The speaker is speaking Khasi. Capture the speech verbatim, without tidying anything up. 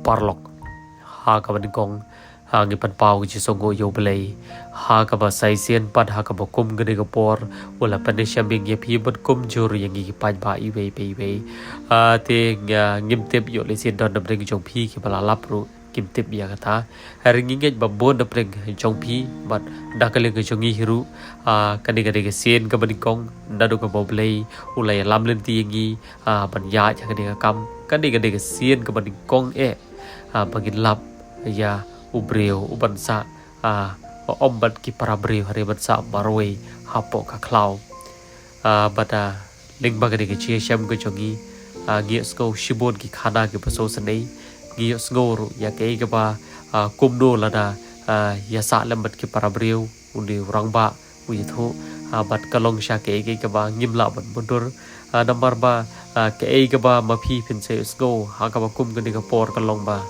paralok. Ha kaba nyngkong, ha, ngi pynpaw ka jingsngewnguh ïa U Blei. Ha kaba shisien pat, ha kaba kum kane ka por u la pynshem ïa ngi, ïa phi ban kumjuh ïa ngi ki paidbah iwei pa iwei. Ah, te nga ngim tip ïoh lehse don napdeng jong phi kiba la lap ruh kim tip ïa kata. Hynrei ngi ngeit ba bun napdeng jong phi bad na ka liang ka jong ngi hi ruh, ah, kane ka dei ka sien kaba nyngkong naduh kaba U Blei u la ïalam lynti ïa ngi, ah, ban ïaid ha kane ka kam. Kane ka dei ka sien kaba nyngkong eh, ah, ba ngin lap ïa u briew u ban sah, ah, ym bad ki para briew, hynrei ban sah marwei hapoh ka khlaw. Ah, bad, ah, lyngba kane ka jingshem ka jong ngi, ah, ngi ïohsngew shibun ki khana kiba sngewsynei. Ngi ïohsngew ruh ïa kaei kaba, ah, kumno lada, ah, ïa sah lem bad ki para briew, une u rangbah u ïathuh, ah, bad ka long shisha kaei kaei kaba ngim lah ban mutdur. Ah, namar ba, ah, kaei kaba ma phi phin sa ïohsngew ha kaba kum kane ka por ka long ba